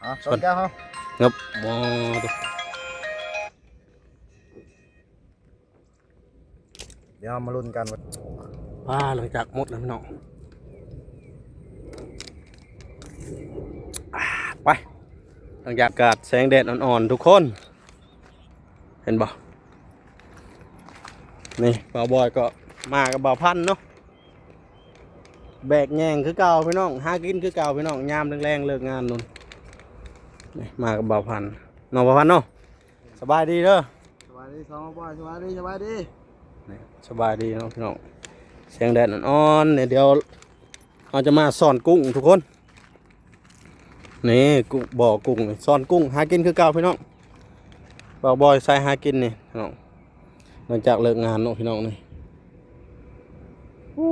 ອ່ະ ຊົນ ຊົນແກ້ວເຮົາ ງຶບ ບໍ່ ດຽວເຮົາມາລຸ້ນກັນວ່າ ອ່າ ຫຼັງຈາກໝົດແລ້ວພີ່ນ້ອງ ອ່າ ໄປ ຫຼັງຈາກອາກາດແສງແດດອ່ອນໆ ທຸກຄົນ ເຫັນບໍ່? ນີ້ບ່າວບອຍກໍມາກັບບ່າວພັນເນາະ ແບກແຍງຄືເກົ່າພີ່ນ້ອງ ຫາກິນຄືເກົ່າພີ່ນ້ອງ ຍາມແລງໆ ເລີກງານໂນ່ນ ນີ້ມາກັບບ່າວພັນ ນ້ອງບ່າວພັນເນາະ ສະບາຍດີເດີ ສະບາຍດີ ສອງບ່າວບອຍ ສະບາຍດີ ສະບາຍດີ ນີ້ ສະບາຍດີເນາະພີ່ນ້ອງ ແສງແດດອ່ອນໆ ນີ້ ດຽວເຮົາຈະມາຊ້ອນກຸ້ງທຸກຄົນ ນີ້ກຸ້ງ ບໍ່ກຸ້ງນີ້ ຊ້ອນກຸ້ງ ຫາກິນຄືເກົ່າພີ່ນ້ອງ ບ່າວບອຍສາຍຫາກິນນີ້ພີ່ນ້ອງ ຫຼັງຈາກເລີກງານເນາະພີ່ນ້ອງນີ້ ໂອ້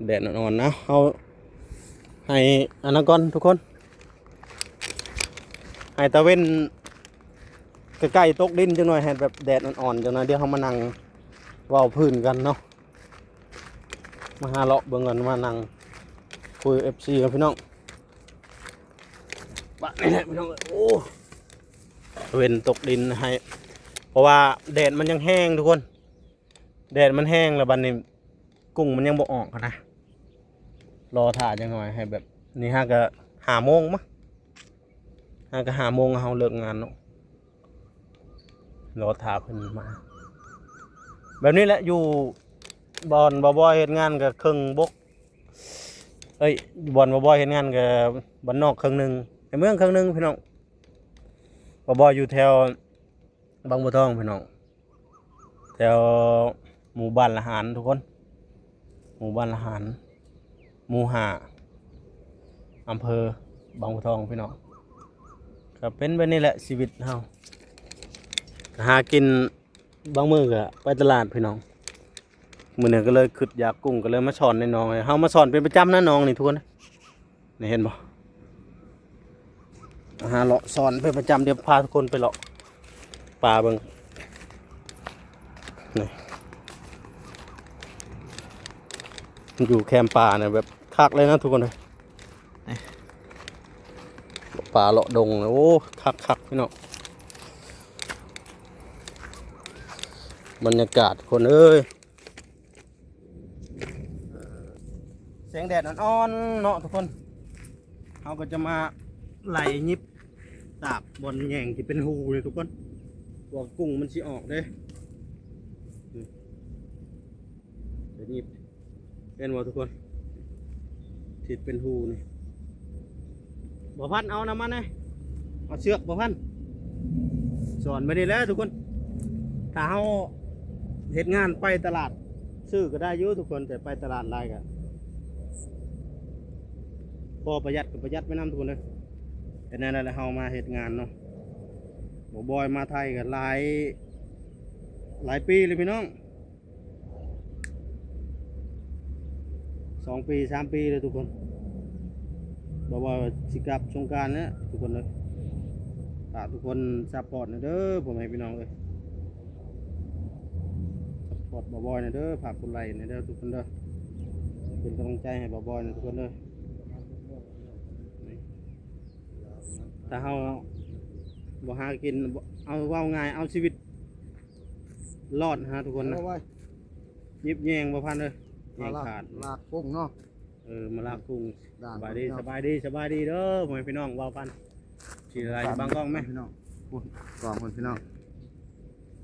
ແດດອ່ອນໆ ນະ ເຮົາໃຫ້ອັນນັ້ນກ່ອນທຸກຄົນ ໃຫ້ຕາເວັນໃກ້ໆ ຕົກດິນຈັກໜ່ອຍ ໃຫ້ແບບແດດອ່ອນໆ ຈັກໜ່ອຍ ດຽວເຮົາມານັ່ງເວົ້າພື້ນກັນເນາະ ມາຫາເລາະເບິ່ງກັນ ມານັ່ງຄຸຍກັບເອັຟຊີກັນພີ່ນ້ອງ ບາດນີ້ແຫຼະພີ່ນ້ອງເອີຍ ໂອ້ ຕາເວັນຕົກດິນໃຫ້ ເພາະວ່າແດດມັນຍັງແຮງທຸກຄົນ ແດດມັນແຮງແລ້ວ ບາດນີ້ກຸ້ງມັນຍັງບໍ່ອອກຫັ້ນນະ ລໍຖ້າຈັກໜ່ອຍ ໃຫ້ແບບ ນີ້ຫາກະຫ້າໂມງມະ ຫາກະຫ້າໂມງເຮົາເລີກງານເນາະ ລໍຖ້າເພິ່ນມາ ແບບນີ້ແຫຼະ ຢູ່ບ່ອນບ່າວບອຍເຮັດງານກະເຄິ່ງບົກ ເອີຍ ບ່ອນບ່າວບອຍເຮັດງານກະບ້ານນອກເຄິ່ງໜຶ່ງ ໃນເມືອງເຄິ່ງໜຶ່ງພີ່ນ້ອງ ບ່າວບອຍຢູ່ແຖວ ບາງບົວທອງພີ່ນ້ອງ ແຖວໝູ່ບ້ານລະຫານທຸກຄົນ ໝູ່ບ້ານລະຫານ ໝູ່ຫ້າ ອຳເພີບາງບົວທອງພີ່ນ້ອງ ກໍເປັນແບບນີ້ແຫຼະຊີວິດເຮົາ ກໍຫາກິນ ບາງມື້ກໍໄປຕະຫຼາດພີ່ນ້ອງ ມື້ນີ້ກໍເລີຍຄິດຢາກກຸ້ງ ກໍເລີຍມາຊ້ອນໃຫ້ນ້ອງ ເຮົາມາຊ້ອນເປັນປະຈຳນະນ້ອງນີ້ທຸກຄົນ ນີ້ເຫັນບໍ່ ຫາເລາະຊ້ອນເປັນປະຈຳ ດຽວພາທຸກຄົນໄປເລາະປ່າເບິ່ງ ນີ້ ຢູ່ແຄມປ່ານີ້ແບບຄັກເລີຍນະທຸກຄົນເອີຍ ນີ້ ເລາະປ່າເລາະດົງ ໂອ້ ຄັກໆ ພີ່ນ້ອງ ບັນຍາກາດທຸກຄົນເອີຍ ແສງແດດອ່ອນໆ ເນາະທຸກຄົນ ເຮົາກໍຈະມາໄລ່ຫຍິບຕາກບ່ອນແຍງທີ່ເປັນຮູນີ້ທຸກຄົນ ພວກກຸ້ງມັນຊິອອກເດ້ ນີ້ ໄປຫຍິບ ເຫັນບໍ່ທຸກຄົນ ທີ່ເປັນຮູນີ້ ບ່າວພັນເອົານຳມາແດ່ ເອົາເຊືອກບ່າວພັນ ສອນໄປນີ້ແຫຼະທຸກຄົນ ຖ້າເຮົາເຮັດງານໄປຕະຫຼາດຊື້ກໍໄດ້ຢູ່ທຸກຄົນ ແຕ່ໄປຕະຫຼາດຫຼາຍກໍພໍປະຢັດກໍປະຢັດໄປນຳທຸກຄົນເດີ ເປັນແນວນັ້ນແຫຼະ ເຮົາມາເຮັດງານເນາະ ບ່າວບອຍມາໄທກໍຫຼາຍ ຫຼາຍປີແລ້ວພີ່ນ້ອງ ສອງປີສາມປີແລ້ວທຸກຄົນ ບອກວ່າຊິກັບສົງການແລ້ວທຸກຄົນເອີຍ ຝາກທຸກຄົນຊັບພອດແດ່ເດີ ພໍ່ແມ່ພີ່ນ້ອງເອີຍ ຊັບພອດບ່າວບອຍແດ່ເດີ ຝາກກົດໄລ້ແດ່ເດີທຸກຄົນເດີ ເປັນກຳລັງໃຈໃຫ້ບ່າວບອຍແດ່ທຸກຄົນເດີ ນີ້ ຖ້າເຮົາບໍ່ຫາກິນ ເອົາເວົ້າງ່າຍ ເອົາຊີວິດລອດຫັ້ນນະທຸກຄົນນະ ເອົາໄວ້ ຫຍິບແຍງບໍ່ທັນເລີຍ ແຍງຂາດ ມາລາກກຸ້ງເນາະ ເອີ ມາລາກກຸ້ງ ສະບາຍດີ ສະບາຍດີ ສະບາຍດີເດີ ພໍ່ແມ່ພີ່ນ້ອງ ເວົ້າກັນ ຊິໄດ້ບັງກ້ອງແມະ ພີ່ນ້ອງ ພຸ້ນ ກ້ອງພຸ້ນພີ່ນ້ອງ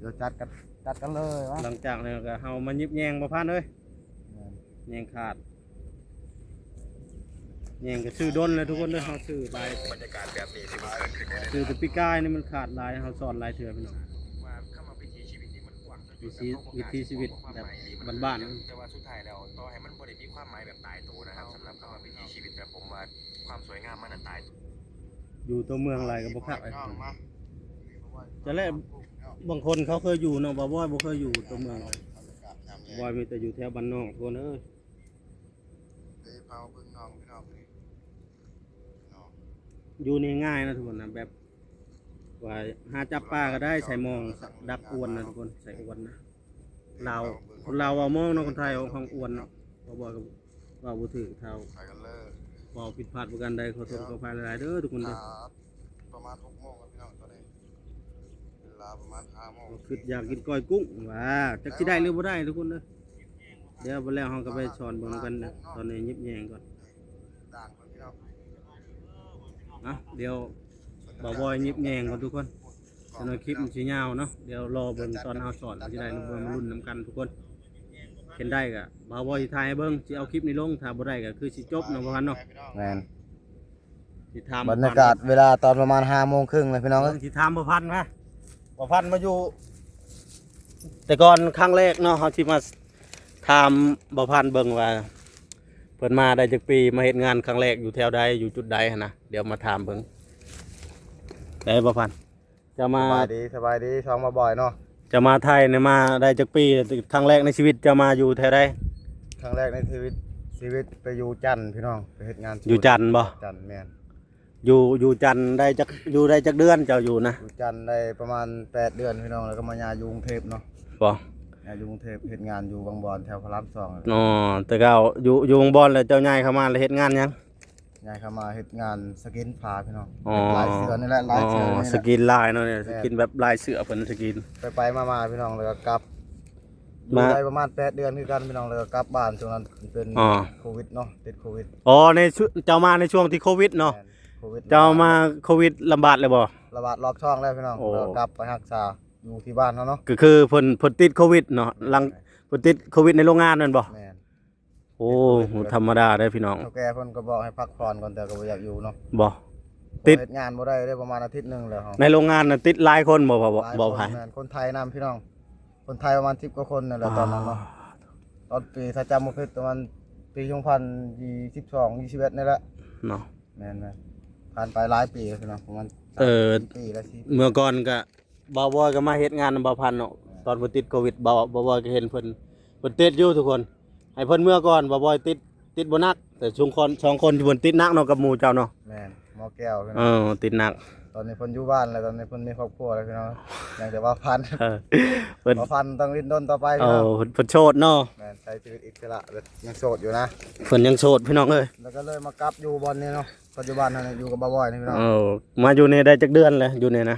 ດຽວຈັດກັນ ຈັດກັນເລີຍວະ ຫຼັງຈາກນັ້ນກໍເຮົາມາຫຍິບແຍງບໍ່ທັນເລີຍ ແຍງຂາດ ແຍງກໍຊື້ດົນແລ້ວທຸກຄົນເດີ ເຮົາຊື້ຫຼາຍ ບັນຍາກາດແບບນີ້ຊິບໍ່ເກີດຂຶ້ນໄດ້ ຊື້ແຕ່ປີກາຍນີ້ມັນຂາດຫຼາຍ ເຮົາສອນຫຼາຍເທື່ອພີ່ນ້ອງ ວ່າຄຳວ່າວິຖີຊີວິດນີ້ມັນກວ້າງ ວິຖີ ວິຖີຊີວິດແບບບ້ານໆ ແຕ່ວ່າສຸດທ້າຍແລ້ວ ຕໍ່ໃຫ້ມັນບໍ່ໄດ້ມີຄວາມໝາຍແບບຕາຍໂຕນະຄັບ ສຳລັບຄຳວ່າວິຖີຊີວິດແບບ ຜົມວ່າຄວາມສວຍງາມມັນນະຕາຍ ຢູ່ຕົວເມືອງຫຼາຍກໍບໍ່ຄັກ ຈະແລະ ບາງຄົນເຂົາເຄີຍຢູ່ເນາະ ບ່າວບອຍບໍ່ເຄີຍຢູ່ຕົວເມືອງ ບ່າວບອຍມີແຕ່ຢູ່ແຖວບ້ານນອກ ທຸກຄົນເອີຍ ເດເຜົາເບິ່ງໜອງພີ່ນ້ອງເອີຍ ຢູ່ນີ້ງ່າຍນະທຸກຄົນນະ ແບບວ່າຫາຈັບປາກໍໄດ້ ໃສ່ມອງດັກອວນນະທຸກຄົນ ໃສ່ອວນນະ ລາວ ຄົນລາວເວົ້າມອງເນາະ ຄົນໄທເວົ້າຮອງອວນເນາະ ບ່າວບອຍກໍເວົ້າບໍ່ຖືກ ຖ້າ ໄປກັນເລີຍ ເວົ້າຜິດພາດປະການໃດ ຂໍໂທດຂໍອະໄພຫຼາຍໆເດີທຸກຄົນເດີ ຄັບ ຄິດຢາກກິນກ້ອຍກຸ້ງວ່າ ຈັກຊິໄດ້ຫຼືບໍ່ໄດ້ທຸກຄົນເດີ. ດຽວບໍ່ແລ້ວເຮົາກໍໄປສອນເບິ່ງນຳກັນເດີ. ຕອນນີ້ຫຍິບແຍງກ່ອນ. ອ່ະ ດຽວບ່າວບອຍຫຍິບແຍງກ່ອນທຸກຄົນ. ຈັກໜ່ອຍຄລິບມັນຊິຍາວເນາະ. ດຽວລໍເບິ່ງຕອນເຮົາສອນວ່າຊິໄດ້ຫຼືບໍ່ ມາລຸ້ນນຳກັນທຸກຄົນ. ຄັນໄດ້ກໍບ່າວບອຍຊິຖ່າຍໃຫ້ເບິ່ງ ຊິເອົາຄລິບນີ້ລົງ. ຖ້າບໍ່ໄດ້ກໍຄືຊິຈົບເນາະ ບໍ່ທັນເນາະ. ແມ່ນ. ຊິຖາມ ບັນຍາກາດເວລາຕອນປະມານຫ້າໂມງເຄິ່ງແລ້ວພີ່ນ້ອງເອີຍ. ເບິ່ງ ຊິຖາມບໍ່ພັນມາ ບໍ່ພັນມາຢູ່ ແຕ່ກ່ອນຄັ້ງແລກເນາະ. ເຮົາຊິມາຖາມບໍ່ພັນເບິ່ງວ່າ ເພິ່ນມາໄດ້ຈັກປີ ມາເຮັດງານຄັ້ງແລກຢູ່ແຖວໃດ ຢູ່ຈຸດໃດຫັ້ນນະ. ດຽວມາຖາມເບິ່ງ ໄດ້ບໍ່ພັນ. ເຈົ້າມາ ສະບາຍດີ ສະບາຍດີ ຊ່ອງບ່າວບອຍເນາະ. ເຈົ້າມາໄທນີ້ມາໄດ້ຈັກປີ? ຄັ້ງແລກໃນຊີວິດເຈົ້າມາຢູ່ແຖວໃດ? ຄັ້ງແລກໃນຊີວິດ ຊີວິດໄປຢູ່ຈັນພີ່ນ້ອງ ໄປເຮັດງານຢູ່ຈັນບໍ່? ຈັນ ແມ່ນ. ຢູ່ ຢູ່ຈັນໄດ້ຈັກ ຢູ່ໄດ້ຈັກເດືອນເຈົ້າຢູ່ນະ? ຢູ່ຈັນໄດ້ປະມານແປດເດືອນພີ່ນ້ອງ ແລ້ວກໍມາຍ້າຍຢູ່ກຸງເທບເນາະ. ບໍ່ ຍ້າຍຢູ່ກຸງເທບ ເຮັດງານຢູ່ບາງບອນແຖວພະລາມສອງ. ອໍ ແຕ່ເກົ່າຢູ່ ຢູ່ບາງບອນ ແລ້ວເຈົ້າຍ້າຍເຂົ້າມາແລ້ວເຮັດງານຫຍັງ? ຍ້າຍເຂົ້າມາເຮັດງານສະກິນຜ້າພີ່ນ້ອງ. ອໍ ເຮັດລາຍເສື້ອນີ້ແຫຼະ ລາຍເສື້ອນີ້ແຫຼະ. ອໍ ສະກິນລາຍເນາະນີ້ ສະກິນແບບລາຍເສື້ອພີ່ນ ສະກິນ. ໄປໆມາໆພີ່ນ້ອງ ແລ້ວກໍກັບ ຢູ່ໄດ້ປະມານແປດເດືອນຄືກັນພີ່ນ້ອງ ແລ້ວກໍກັບບ້ານ. ຊ່ວງນັ້ນເປັນ ອໍ ໂຄວິດເນາະ ຕິດໂຄວິດ. ອໍ ໃນ ເຈົ້າມາໃນຊ່ວງທີ່ໂຄວິດເນາະ. ແມ່ນ ໂຄວິດ. ເຈົ້າມາໂຄວິດລະບາດແລ້ວບໍ່? ລະບາດລອບສອງແລ້ວພີ່ນ້ອງ. ໂອ້ ແລ້ວກໍກັບໄປຮັກສາຢູ່ທີ່ບ້ານເຮົາເນາະ. ກໍຄືເພິ່ນ ເພິ່ນຕິດໂຄວິດເນາະ. ຫຼັງ ແມ່ນ ເພິ່ນຕິດໂຄວິດໃນໂຮງງານແມ່ນບໍ່? ແມ່ນ. ໂອ້ ຕິດໂຄວິດ ບໍ່ທຳມະດາເດ້ພີ່ນ້ອງ. ເຖົ້າແກ່ເພິ່ນກໍບອກໃຫ້ພັກຜ່ອນກ່ອນ ແຕ່ກໍບໍ່ຢາກຢູ່ເນາະ. ບໍ່ ຕິດ ເຮັດງານບໍ່ໄດ້ເດ້ ປະມານອາທິດໜຶ່ງແລ້ວ. ໃນໂຮງງານນະຕິດຫຼາຍຄົນບໍ່? ບໍ່ ບໍ່ໃຜ. ແມ່ນ ຄົນໄທນຳພີ່ນ້ອງ ຄົນໄທປະມານສິບກວ່າຄົນນັ້ນແຫຼະ ອໍ ຕອນນັ້ນເນາະ. ຕອນປີ ຖ້າຈຳບໍ່ຜິດປະມານປີສອງພັນຊາວສອງ ຊາວເອັດນີ້ແຫຼະເນາະ. ແມ່ນໆ ຜ່ານໄປຫຼາຍປີແລ້ວພີ່ນ້ອງ ປະມານ ເອີ ສາມປີແລ້ວ ສີ່ປີ. ເມື່ອກ່ອນກະ ບ່າວບອຍກໍມາເຮັດງານນຳບ່າວພັນເນາະ. ແມ່ນ. ຕອນເພິ່ນຕິດໂຄວິດ ບ່າວ ບ່າວບອຍກໍເຫັນເພິ່ນ ເພິ່ນຕິດຢູ່ທຸກຄົນ ໃຫ້ເພິ່ນເມືອກ່ອນ. ບ່າວບອຍຕິດ ຕິດບໍ່ໜັກ ແຕ່ຊຸມຄົນ ສອງຄົນທີ່ເພິ່ນຕິດໜັກເນາະ ກັບໝູ່ເຈົ້າເນາະ. ແມ່ນ ໝໍແກ້ວພີ່ນ້ອງ. ເອີ ຕິດໜັກ. ຕອນນີ້ເພິ່ນຢູ່ບ້ານແລ້ວ ຕອນນີ້ເພິ່ນມີຄອບຄົວແລ້ວພີ່ນ້ອງ. ຍັງແຕ່ບ່າວພັນ ເອີ ເພິ່ນ ບ່າວພັນຕ້ອງດີ້ນລົນຕໍ່ໄປພີ່ນ້ອງ. ເອີ ເພິ່ນ ເພິ່ນໂສດເນາະ. ແມ່ນ ໃຊ້ຊີວິດອິດສະຫຼະ ແບບຍັງໂສດຢູ່ນະ. ເພິ່ນຍັງໂສດພີ່ນ້ອງເອີຍ. ແລ້ວກໍເລີຍມາກັບຢູ່ບ່ອນນີ້ເນາະ ປັດຈຸບັນຫັ້ນນະ ຢູ່ກັບບ່າວບອຍນີ້ພີ່ນ້ອງ. ເອີ ມາຢູ່ນີ້ໄດ້ຈັກເດືອນແລ້ວ ຢູ່ນີ້ນະ?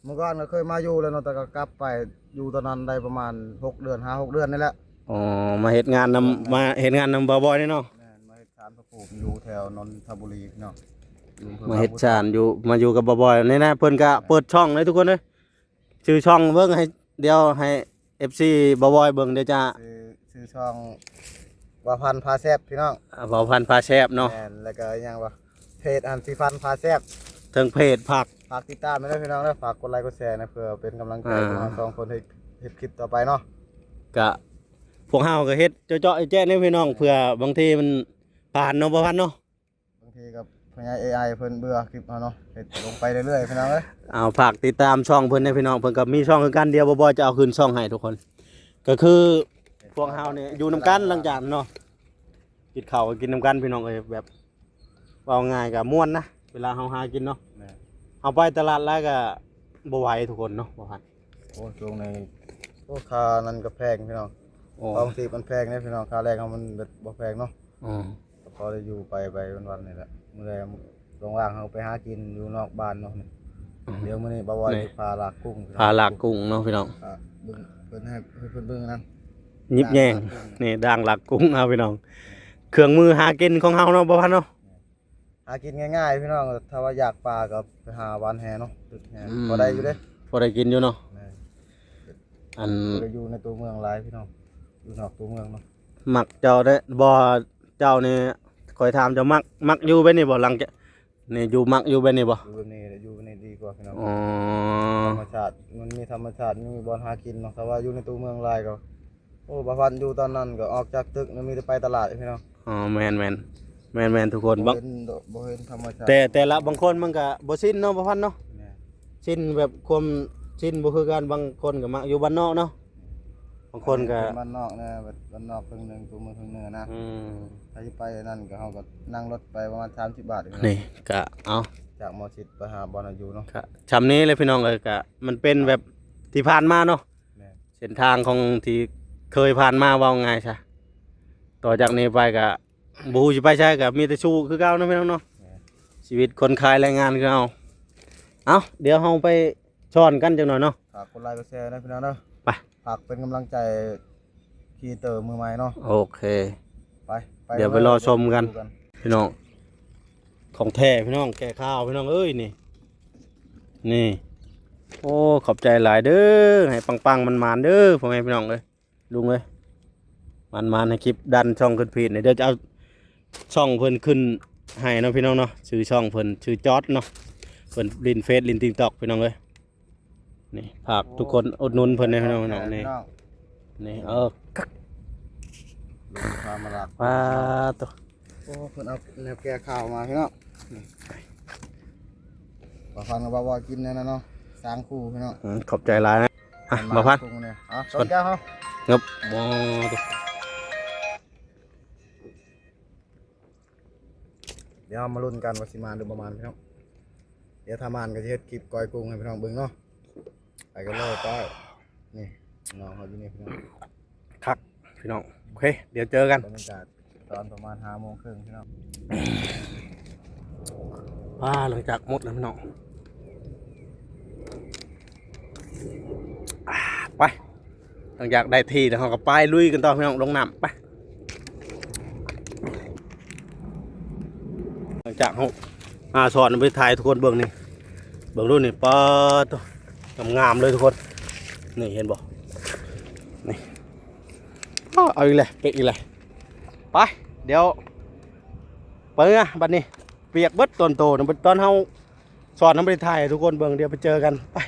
ເມື່ອກ່ອນກໍເຄີຍມາຢູ່ແລ້ວເນາະ ແຕ່ກໍກັບໄປຢູ່ຕອນນັ້ນໄດ້ປະມານຫົກເດືອນ ຫ້າຫົກເດືອນນີ້ແຫຼະ. ອໍ ມາເຮັດງານນຳ ມາເຮັດງານນຳບ່າວບອຍນີ້ເນາະ. ແມ່ນ ມາເຮັດສານພະພູມຢູ່ແຖວນນທະບູລີເນາະ. ມາເຮັດສານຢູ່ ມາຢູ່ກັບບ່າວບອຍນີ້ນະ. ເພິ່ນກໍເປີດຊ່ອງເລີຍທຸກຄົນເອີຍ. ຊື່ຊ່ອງເບິ່ງໃຫ້ ດຽວໃຫ້ເອັຟຊີບ່າວບອຍເບິ່ງເດີຈ້າ. ຊື່ ຊື່ຊ່ອງບ່າວພັນພາແຊບພີ່ນ້ອງ. ອ່າ ບ່າວພັນພາແຊບເນາະ. ແມ່ນ ແລ້ວກໍຫຍັງວະ ເພຈອັນສີຟັນພາແຊບ. ເທິງເພຈ ຝາກ ຝາກຕິດຕາມແມ່ນເດີພີ່ນ້ອງເດີ. ຝາກກົດໄລກົດແຊນະ ເພື່ອເປັນກຳລັງໃຈ ອ່າ ພວກເຮົາສອງຄົນເຮັດ ເຮັດຄລິບຕໍ່ໄປເນາະ. ກະພວກເຮົາກໍເຮັດເຈາະໆແຈະໆເດ້ພີ່ນ້ອງ ເພື່ອບາງທີມັນຜ່ານເນາະ ບໍ່ຜ່ານເນາະ. ບາງທີກໍພະຍາເອໄອເພິ່ນເບື່ອຄລິບເຮົາເນາະ ເຮັດລົງໄປເລື້ອຍໆພີ່ນ້ອງເອີຍ. ເອົາ ຝາກຕິດຕາມຊ່ອງເພິ່ນແດ່ພີ່ນ້ອງ. ເພິ່ນກໍມີຊ່ອງຄືກັນ ດຽວບ່າວບອຍຈະເອົາຂຶ້ນຊ່ອງໃຫ້ທຸກຄົນ. ກໍຄືພວກເຮົານີ້ຢູ່ນຳກັນ ຫຼັງຈາກເນາະ ກິນເຂົ້າກໍກິນນຳກັນພີ່ນ້ອງເອີຍ. ແບບ ເວົ້າງ່າຍກໍມ່ວນນະ ເວລາເຮົາຫາກິນເນາະ. ແມ່ນ. ເຮົາໄປຕະຫຼາດຫຼາຍກໍບໍ່ໄຫວທຸກຄົນເນາະ ບໍ່ທັນ. ໂອ້ ຊ່ວງນີ້ ໂອ້ ຄ່ານັ້ນກໍແພງພີ່ນ້ອງ. ໂອ້ ຄອງຊີບມັນແພງເດ້ພີ່ນ້ອງ. ຄ່າແຮງເຮົາມັນແບບບໍ່ແພງເນາະ. ອໍ ກໍພໍໄດ້ຢູ່ໄປ ໄປວັນໆນີ້ແຫຼະ. ມື້ໃດວ່າງໆເຮົາໄປຫາກິນຢູ່ນອກບ້ານເນາະ. ອືມ ດຽວມື້ນີ້ບ່າວບອຍ ນີ້ ຊິພາລາກກຸ້ງ ພາລາກກຸ້ງເນາະພີ່ນ້ອງ. ອ່າ ເບິ່ງ ເພິ່ນໃຫ້ ໃຫ້ເພິ່ນເບິ່ງນັ້ນ ຫຍິບແຍງ ນີ້ ດາງລາກກຸ້ງເອົາພີ່ນ້ອງ. ເຄື່ອງມືຫາກິນຂອງເຮົາເນາະ ບ່າວພັນເນາະ. ຫາກິນງ່າຍໆພີ່ນ້ອງ. ຖ້າວ່າຢາກປາກໍໄປຫາຫວ່ານແຫເນາະ ຕຶກແຫ ອືມ ພໍໄດ້ຢູ່ເດ້ ພໍໄດ້ກິນຢູ່ເນາະ. ແມ່ນ. ອັນ ບໍ່ໄດ້ຢູ່ໃນຕົວເມືອງຫຼາຍພີ່ນ້ອງ ຢູ່ນອກຕົວເມືອງເນາະ. ມັກເຈົ້າເດ້ ບໍ່ ເຈົ້ານີ້ ຂ້ອຍຖາມເຈົ້າ ມັກ ມັກຢູ່ແບບນີ້ບໍ່? ຫຼັງຈາກນີ້ຢູ່ ມັກຢູ່ແບບນີ້ບໍ່? ຢູ່ແບບນີ້ແຫຼະ ຢູ່ແບບນີ້ດີກວ່າພີ່ນ້ອງ. ອໍ ທຳມະຊາດ ມັນມີທຳມະຊາດ ມີບ່ອນຫາກິນເນາະ. ຖ້າວ່າຢູ່ໃນຕົວເມືອງຫຼາຍກໍ ໂອ້ ບ່າວພັນຢູ່ຕອນນັ້ນກໍອອກຈາກຕຶກນີ້ມີແຕ່ໄປຕະຫຼາດພີ່ນ້ອງ. ອໍ ແມ່ນໆ ແມ່ນໆ ທຸກຄົນ ບໍ່ເຫັນ ບໍ່ເຫັນທຳມະຊາດ. ແຕ່ ແຕ່ລະບາງຄົນມັນກໍບໍ່ຊິນເນາະ ບ່າວພັນເນາະ. ແມ່ນ. ຊິນແບບຄວາມຊິນບໍ່ຄືກັນ ບາງຄົນກໍມັກຢູ່ບ້ານນອກເນາະ ບາງຄົນກໍ ເອີ ເປັນບ້ານນອກນະ ແບບບ້ານນອກເຄິ່ງໜຶ່ງ ຕົວເມືອງເຄິ່ງໜຶ່ງນະ. ອືມ ຖ້າຊິໄປນັ້ນກໍ ເຮົາກໍນັ່ງລົດໄປປະມານສາມສິບບາດ. ນີ້ກໍເອົາ ຈາກໝໍຊິດໄປຫາບ່ອນເຮົາຢູ່ເນາະ. ກໍຊ່ຳນີ້ແຫຼະພີ່ນ້ອງເອີຍ ກໍມັນເປັນແບບທີ່ຜ່ານມາເນາະ. ແມ່ນ. ເສັ້ນທາງຂອງທີ່ເຄີຍຜ່ານມາ ເວົ້າງ່າຍຊະ ຕໍ່ຈາກນີ້ໄປກະບໍ່ຮູ້ຊິໄປໃສ ກະມີແຕ່ສູ້ຄືເກົ່າເນາະ ພີ່ນ້ອງເນາະ. ແມ່ນ. ຊີວິດຄົນຂາຍແຮງງານຄືເຮົາ. ເອົ້າ ດຽວເຮົາໄປສອນກັນຈັກໜ່ອຍເນາະ. ຝາກກົດໄລກ໌ກົດແຊເດີພີ່ນ້ອງເດີ ໄປ ຝາກເປັນກຳລັງໃຈຄຣີເອເຕີມືໃໝ່ເນາະ ໂອເຄ ໄປ ໄປ ດຽວໄປລໍຊົມກັນ ພີ່ນ້ອງ ຂອງແທ້ພີ່ນ້ອງ ແກ່ຂ່າວພີ່ນ້ອງເອີຍ ນີ້ ນີ້ ໂອ້ ຂອບໃຈຫຼາຍເດີ ໃຫ້ປັງໆ ມັນໆ ເດີ ພໍ່ແມ່ພີ່ນ້ອງເອີຍ ລຸງເອີຍ ມັນໆ ໃຫ້ຄລິບດັນຊ່ອງຂຶ້ນພີດນີ້ ດຽວຈະເອົາຊ່ອງເພິ່ນຂຶ້ນໃຫ້ເນາະ ພີ່ນ້ອງເນາະ ຊື່ຊ່ອງເພິ່ນ ຊື່ຈອດເນາະ ເພິ່ນຫຼິ້ນເຟສຫຼິ້ນຕິກຕັອກ ພີ່ນ້ອງເອີຍ ນີ້ ຝາກທຸກຄົນອຸດໜູນເພິ່ນເດີພີ່ນ້ອງ ພີ່ນ້ອງ ນີ້ ນີ້ ເອີ ຄັກ ເບິ່ງຄວາມມາລັກ ປາໂຕ ໂອ້ ເພິ່ນເອົາແນວແກ້ຂ່າວມາພີ່ນ້ອງ ບ່າວພັນກັບບ່າວວອຍກິນແນວນັ້ນເນາະ ສາງຄູ່ພີ່ນ້ອງ ອືມ ຂອບໃຈຫຼາຍນະ ອ່ະ ບ່າວພັນ ເອົາ ຊົນແກ້ວເຮົາ ເງີບ ໂອ້ ດຽວເຮົາມາລຸ້ນກັນວ່າຊິມານຫຼືບໍ່ມານພີ່ນ້ອງ ດຽວຖ້າມານກໍຊິເຮັດຄລິບກ້ອຍກຸ້ງໃຫ້ພີ່ນ້ອງເບິ່ງເນາະ ໄປກັນເລີຍ ໄປ ນີ້ ນ້ອງເຮົາຢູ່ນີ້ພີ່ນ້ອງ ຄັກພີ່ນ້ອງ ໂອເຄ ດຽວເຈີກັນ ບັນຍາກາດຕອນປະມານຫ້າໂມງເຄິ່ງພີ່ນ້ອງ ປາ ຫຼັງຈາກໝົດແລ້ວພີ່ນ້ອງ ອ່າ ໄປ ຫຼັງຈາກໄດ້ທີ່ແລ້ວ ເຮົາກໍໄປລຸຍກັນຕໍ່ພີ່ນ້ອງ ລົງນ້ຳ ໄປ ຫຼັງຈາກເຮົາ ອ່າ ສອນໄປຖ່າຍໃຫ້ທຸກຄົນເບິ່ງນີ້ ເບິ່ງດູນີ້ ປາໂຕ ງາມໆ ເລີຍທຸກຄົນ ນີ້ເຫັນບໍ່ ນີ້ ອ້າ ເອົາອີກແລ້ວ ເປະອີກແລ້ວ ໄປ ດຽວ ໄປເມືອບັດນີ້ ປຽກເບິດຕອນໂຕ ຕອນເຮົາສອນ ເຮົາບໍ່ໄດ້ຖ່າຍໃຫ້ທຸກຄົນເບິ່ງ ດຽວໄປເຈີກັນ ໄປ